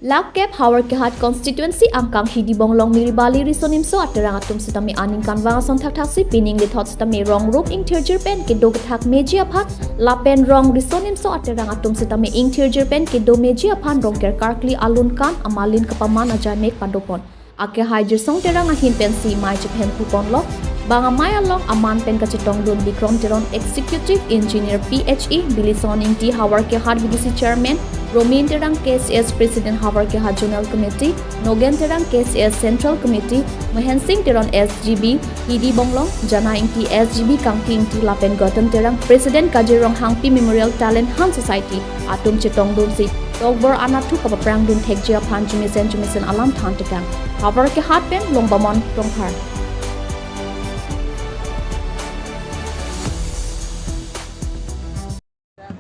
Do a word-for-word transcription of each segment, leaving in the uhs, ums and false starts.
Lak kep Howraghat constituency angkang Hidi Bonglong Miribali Riso Nimso Aterang atum sitame aningkanvang ason thakthaksi pining lithot sitame rong rup ingthirjir pen kedo kethak meji aphan lapen rong Riso Nimso Aterang atum sitame ingthirjir pen kedo meji aphan Rongker karkli alun kan amalin kapaman ajaimek padopon. Akehai Jirsong Terang ahin pensi mei chephem puponlo. Bang amei along aman pen kachetongdun Bikrom Teron, Executive Engineer P H E, Bilison Ingti, Howraghat V D C Chairman, Romin Terang, K C S President Howraghat Zonal Committee, Nogen Terang, K C S Central Committee, Mohen Singh Teron, S G B Hidi Bonglong, Jana Ingti, S G B Kangti Ingti lapen Gautam Terang, President Kajir Ronghangpi Memorial Talent Hunt Society atum chetongdunsi tokbor anatthu kapaprangdun thekji aphan jumesen jumesen alam thantekang. Howraghat pen Longbamon Rongphar.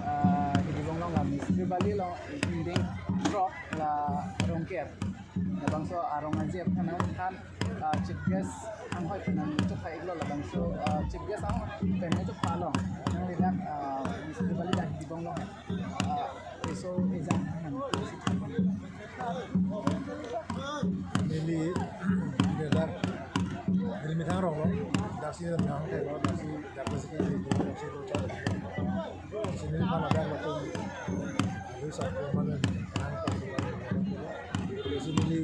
Ah, Hidi Bonglong la Mistri Bali along ingdeng throk la Rongker. Labangso arong aji aphan nangthan, ah, chief guest anghoi pen nangchokha iklo labangso, ah, chief guest anghoi pen nangchokha along. Nangli dak, ah, Mistri Bali dak Hidi Bonglong, ah, riso ejang nang. Neli, neli dak Rilmithang rong lo, daksi Rilmithang rong lo, daksi, daksi, daksi, daksi, daksi, daksi, neli mana dak latum, alu sa ko mana, nang ko, daksi neli,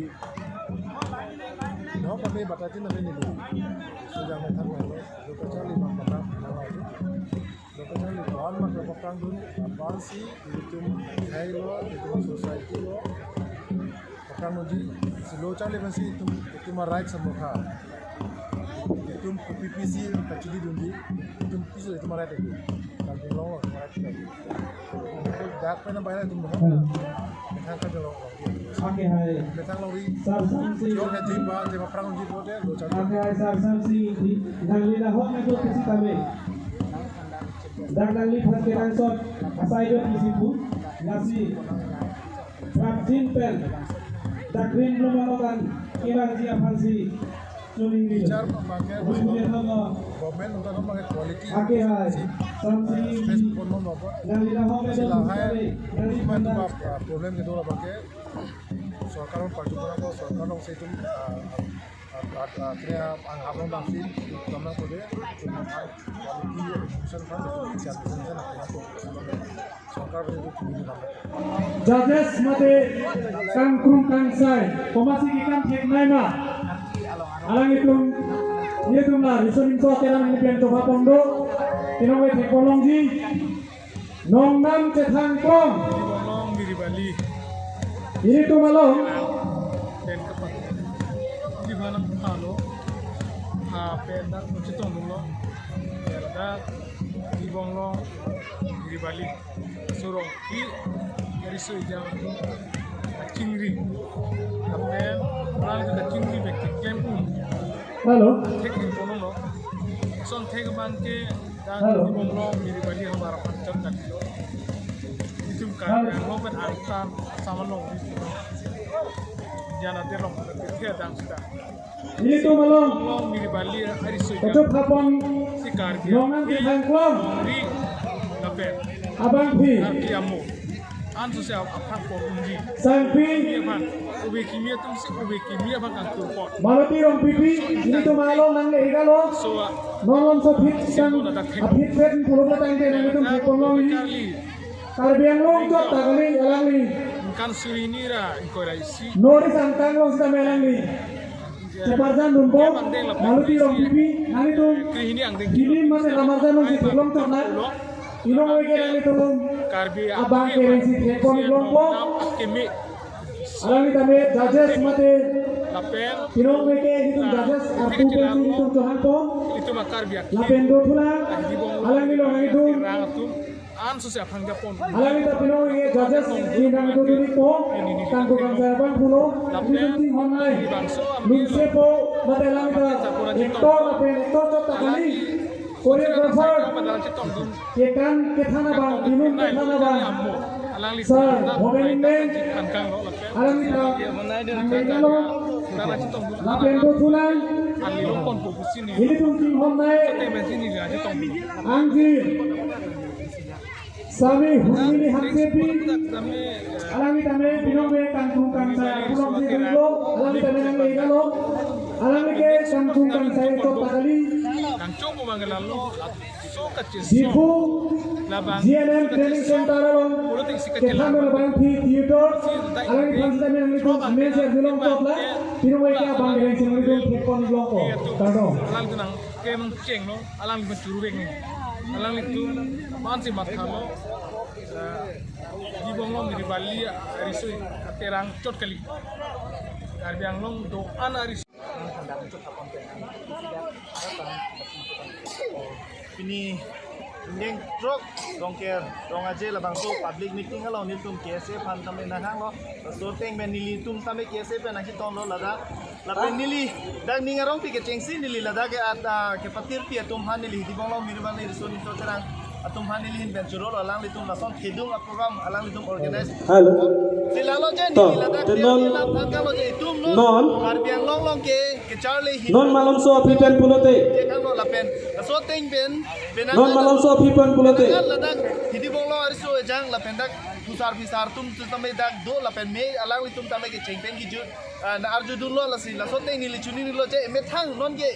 no, kami batatin neli neli, so jang thang lo, lo kacharli bang bata, lo kacharli bang, maka paprangdun, bang si, itum, hai lo, itum society lo, paprangdunji, si lo charli bang si, itum, itum a right samokha. Itum kopi pisi kachili dunji, itum pisi itum arai tadi. Kan long long arai tadi. Dak pen bayar itum long. Kan kan long. Oke, hai. Metang long ri. Sar Sam Singh. Yo kan jimba jimba prang jimba de lo chan. Oke, hai, Sar Sam Singh. Nangli lahok na ko pisi kami. Dak nangli phan ketang sot. Asai do pisi pu. Nasi. Prapjin pen. Dak green blue manokan. Ilang ji aphan si. Bichar abangke government unta abangke quality. Ake hai, samsi. Space pon non bapak. Dari lahong ke sila hai. Dari mana, ah, problem kedo abangke. Sorkar party pura ko sorkar along si itum, ah, ah, ah, ah, kaya ang abang bangsi, kamu ko de, quality education kan, bichar education kan, Judges mate kangkrung kangsai, komatsi kekan theknei ma. Alanglitum, nelitum la, Riso Nimso Aterang ahin pen tokha pon do, tinong we thekpon longji, nongnam chethang pon. Long Miri Bali. Nelitum along. Pen kapat. Di mana palo? Ha pen dak chetongdunlo. Dak Hidi Bonglong Miri Bali. Sorong ki riso ejang kachingri. Lapen orang itu kachingri bek keklem un. Halo. Thek di kono lo. Son thek abangke dak Halo. Hidi Bonglong Miri Bali hamara pancham dak lo. Itum ka Halo. Lo pen angtan sama lo. Jana terong ke dang sita. Nelitum along. Long Miri Bali hari sudah. Kachop hapon. Si Karbi. Nongnam chethang klong. Ri. Lapen. Abangpi. Karbi amo. Anso si aphan pon unji. Sangpi. Kimi aphan. Ove kimi atum si ove kimi aphan kangkur pon. Maloti Rongpipi. Nelitum along nangle igalo. So, ah. Nonglom so phit sang. Aphi pet pulo patang ke nelitum thekpon longji. Karbi. Karbi Anglong chot ta kali alangli. Kan suri ni ra ingkoi ra isi. Nori sangkang long sitame alangli. Cheparjan dunpo, Maloti Rongpipi, nelitum. Krehini angdeng. Hini mane lamarjan long si theklong chot na. Inong weke nelitum. Karbi abang kereng si thekpon longpo. Keme. Alangli tame judges mate. Lapen. Inong weke nelitum judges aku pensi nelitum chohangpo. Itum a Karbi. Lapen do thula. Alangli long nelitum. Rang atum. Anso si aphan japon. Alangli ta pinong inge judges inang itu duri po. Tangko kangsai aphan pulo. Ini penting honai. Lungse po mate alangli ta. Actor apa actor chot ta kali. Choreographer. Kekan kethan abang, inung kethan abang. Sir, Hoben Ingdeng. Alangli ta. Nang dekalo. Lapen do thula. Ini penting honai. Anji. Sami Hunmini Hansepi, alangli tame binong ve kangkung kangsai apulong si benglo, alangli tame nang egalo, alangli ke kangkung kangsai to pakali. Diphu G N M Training Center along kethan abangpi tutor, alangli phan sitame nanglitum amen si arjulong kopla, binong ve ke abang reng si nanglitum thekpon longpo. Kardom. Alangli nang kemang chenglo, alangli nang churuvek ni. Alanglitum man si mathalo. Dibonglong di Bali ariso aterang chot kali. Karbi Anglong do-an ariso. Pini ingdeng throk Rongker Rong Aje labangso public meeting along nelitum K S A aphan tame nanghanglo. Laso ateng pen nelitum tame K S A pen nangchetonglo ladak. Lapen neli dak ning arongpi kechengsi neli ladak ke at, ah, kepatirpi atum aphan neli Dibonglong Miribang ni Riso Nimso Terang atum aphan neli ahin pen churolo, alanglitum lason thedung aprogram alanglitum organize. Hello. Si lalo je to, neli ladak te non, neli ladak tangkalo je itum non, non. Karbi Anglong along ke kecharli ahin. Non malomso aphi pen pulote. Je kanglo lapen. Laso ateng pen, pen non malomso aphi pen pulote. Ladak, ladak, Dibonglong ariso ejang lapen dak phusar phisar atum tu tame dak do lapen me alanglitum tame kecheng pen kejut, ah, nang arjudunlo lasi, laso ateng neli choningrilo je methang non ke,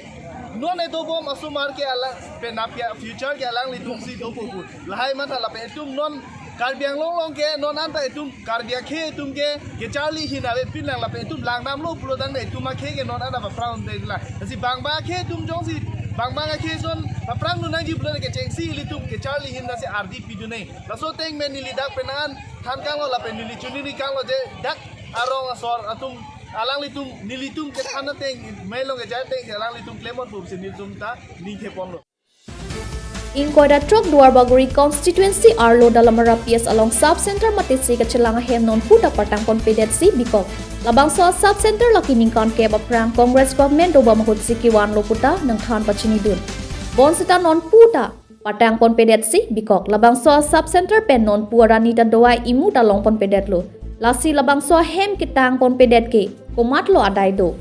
non edobom asomar ke alang pen apya future ke alanglitum si dopo pu. Lahai matha lapen itum non Karbi Anglong along ke non anta itum Karbi akhei atum ke kecharli ahin avepin lang lapen itum langdamlo pulo tangte itum akhei ke non anta paphrang de la. Lasi bang bang akhei atum jongsi bang bang akhei ason paphrang nunangji pulo kechengsi ilitum kecharli ahin lasi ardi pidun nang. Laso ateng pen neli dak pen nang than kanglo lapen neli choningri kanglo je dak arong asor atum alanglitum nelitum kethan ateng, mei along kejai ateng alanglitum klemon pusi nelitum ta ningtheponlo. Ingkoi ra throk Duarbagori constituency arlo Dalamara P S along sub center mate si kachelang ahem nonpu ta patangponpedetsi bikok. Labangso sub center lake ningkan kep aphrang Congress government dobom ahutsi kevanlo puta nangthan pachinidun. Bonseta nonpu ta patangponpedetsi bikok. Labangso sub center pen nonpu arani ta do-an imu ta longponpedetlo. Lasi labangso ahem ketangponpedet ke komatlo adai do.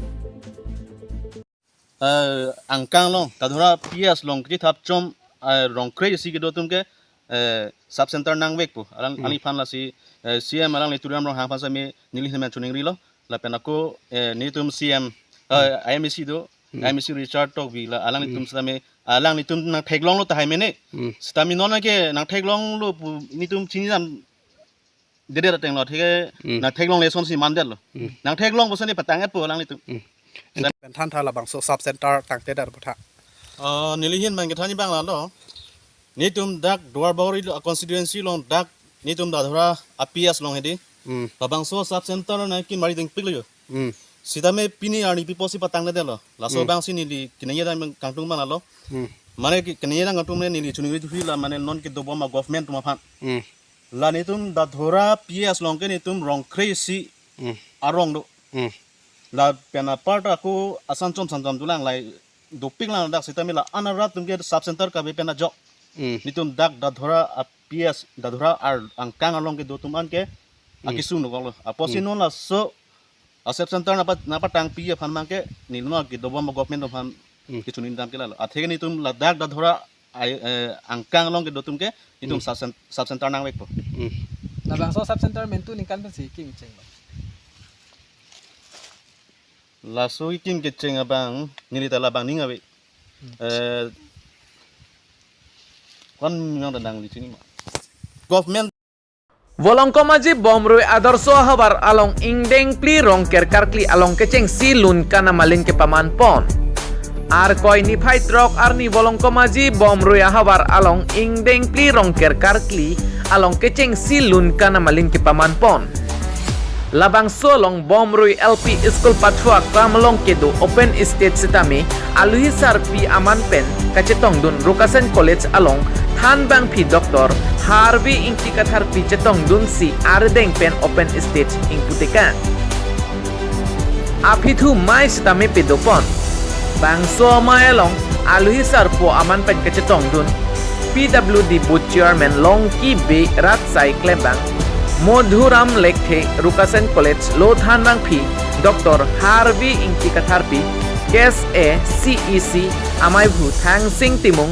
Eh, angkang along, Dadhora P S along kachethap chom, eh, rong kre-isi kedo atum ke, eh, sub center nangvekpo. Alang, hmm, alangli aphan lasi, eh, C M alangli Tuliram Ronghang aphan sami neli ahin pen choningrilo. Lapen ako, eh, nelitum C M, eh, hmm, I M A C do, hmm, I M A C Richard Tokbi la, alanglitum, hmm, sitame, alanglitum nangtheklonglo tahai mene. Hmm. Sitame non ke nangtheklonglo pu nelitum chinidam dede ateng lo, thik, hmm, nangtheklongle asonsi mandetlo. Hmm. Nangtheklong pusi neli patang-etpo alanglitum. Hmm. Pen thantha labangso sub center tangtedet aphuthak. Ah, neli ahin pen kethan abang lalo. Nelitum dak Duarbagori lo, constituency along dak nelitum Dadhora a P S along hedi. Hmm. Labangso sub center nangkin mari dingpiklo jo. Hmm. Sitame pini arni pi pusi patangledetlo. Laso, hmm, abangsi neli keningje dam kangtung abang lalo. Hmm. Mane ke-, keningje dam kangtung mane neli choningri thuhi la mane non kedobom a-government atum aphan. Hmm. La nelitum Dadhora P S along ke nelitum rong kre-isi, hmm, arong do. Hmm. Lapen apar ta ako asan chom san chom dolang, lahai dopik lang dak sitame la-an arat atum ke sub center kave pen ajok. Hmm. Nelitum dak Dadhora a P S, Dadhora ar angkang along kedo atum an ke, hmm, akesung dokoklo. Apotsi, hmm, non laso a sub center nangpa-, nangpatangpi aphan abang ke neli non kedobom a-government aphan, hmm, kechoningri dam ke lalo. Athe ke nelitum ladak Dadhora ai, eh, angkang along kedo atum ke nelitum, hmm, sub cen-, sub center nangvekpo. Hmm. Labangso sub center mentu ningkan pensi kim cheng lo? Laso ikim kecheng abang neli ta labang ning ave. Hmm. Eh, kon nang dadang di sini ma. Government Volongkomaji Bomrui Adarsha Havar along ingdeng phli Rongker karkli along kechengsi lun kana malin kepamanpon. Arkoi niphai throk arni Volongkomaji Bomrui Havar along ingdeng phli Rongker karkli along kechengsi lun kana malin kepamanpon. Labangso along Bomrui L P School pathu akam along kedo open stage sitame aluhi sarpi aman pen kachetongdun Rukasen College along thanbangpi Doctor Harvi Ingti Katharpi chetongdunsi arideng pen open stage ingputekang. Aphi thu mai sitame pedopon. Bangso amei along aluhi sarpo aman pen kachetongdun P W D Board Chairman Longki Bey rat sai klembang Madhuram Lekthe, Rukasen College lo thanbangpi Doctor Harvi Ingti Katharpi, K S A C E C ameiphu Thangsing Timung,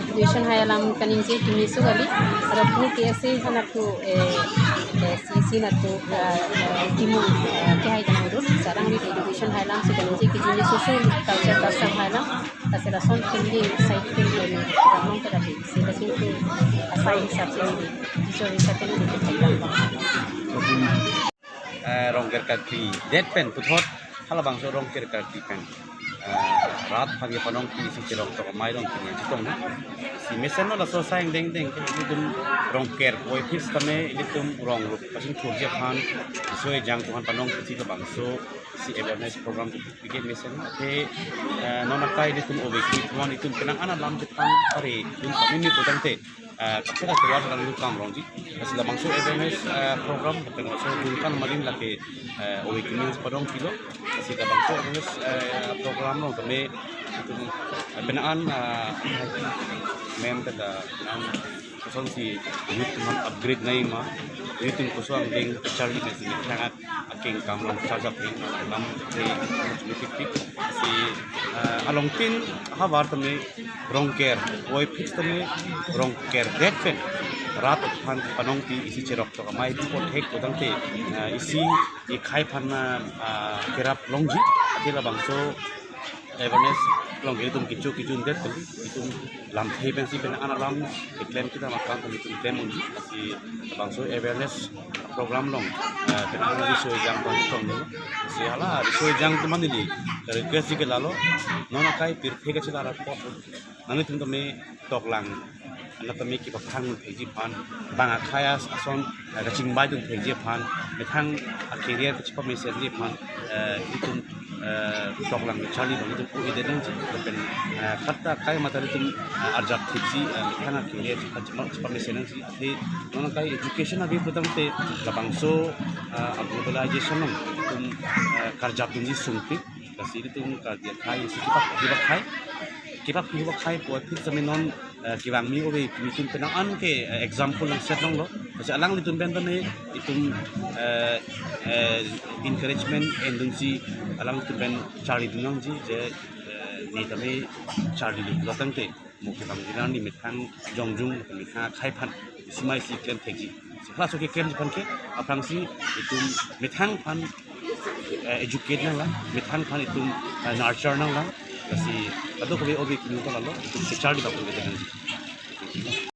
education hai alam kaningje kimi su kali. Aro pini T S A hana tu, eh, eh, C C na tu, eh, eh, timu, eh, ke hai kanang dun. Sarang di education hai alam si kaningje kijini susu culture custom hai alam. Kasi lason kendi, sai kendi ni, ramong ke tadi. Si kasi tu asai hisap sini di. Iso hisap sini di, kita bilang. Eh, Rongker karkli det pen puthot halabangso Rongker karkli pen, eh, rat aphan kepanongpi isi cherok tok amei along pini chetong na. Si mesenlo laso asai angdengdeng ke ilitum Rongker puvoiphit sitame ilitum rong rup pasing thurji aphan, riso ejang atum aphan panongpi isi labangso isi awareness program kepi ke mesen. Athe, eh, non akai ilitum ove kimi atum penang an alam chethan are dun kami ni putangte, eh, kaprek atovar along dun kam rongji. Lasi labangso awareness, eh, program, penang so dun kan malim lake, eh, ove kimi si padong pilo. Lasi labangso awareness, eh, program along tame itum, eh, penang an, eh, mem kada penang kosonsi youth atum upgrade nangji ma, youth atum koson angdeng charli nangji, thang akeng kam along charjap ri alam ke motivated si, eh, along tin havar tame Rongker puvoiphit tame Rongker det pen rat aphan panongpi isi cherok tok amei pu thek putangte, eh, isi ikhai aphan, eh, kerap longji. Athe labangso awareness along itum kecho kecho det kali, itum lamthe pensi penang an alam keklem kita makam kami itum klem unji. Lasi labangso awareness program along, eh, penang an riso ejang aphan tong ni. Lasi hala riso ejang atum an neli request ji ke lalo, non akai pirthe kachelar apot nanglitum tame toklang, anat tame kepaphang thekji aphan, bang akhai ason, eh, kachingbai dun thekji aphan, methang a-career kachepamesenji aphan, eh, itum, eh, toklang charli abang itum pu-i det nangji. Lapen, eh, khat ta akai matha itum, eh, arjap thekji, eh, methang a-career chepa-, chepa-, chepamesen nangji. Athe non akai education ave putangte labangso, eh, a-globalization along itum, eh, karjap dunji sungpik. Lasi itum karjap khai isi kepak, kepak khai, kepak kepak khai puvoiphit sitame non, eh, kevang kimi ove kimi atum penang an ke, eh, example nangset longlo. Lasi alanglitum pen tame itum, eh, eh, encouragement endunsi alanglitum pen charli dun nangji je, eh, ne tame charli dun lo tangte mo kevang kiran ni methang jongjung methang akhai aphan isi amei isi klem thekji. Si halaso keklemji aphan ke aphrangsi itum methang aphan, eh, educate nanglang, methang aphan itum, eh, nurture nanglang. Lasi kadokave ove kimi atum lalo itum kecharli abang itum det nangji.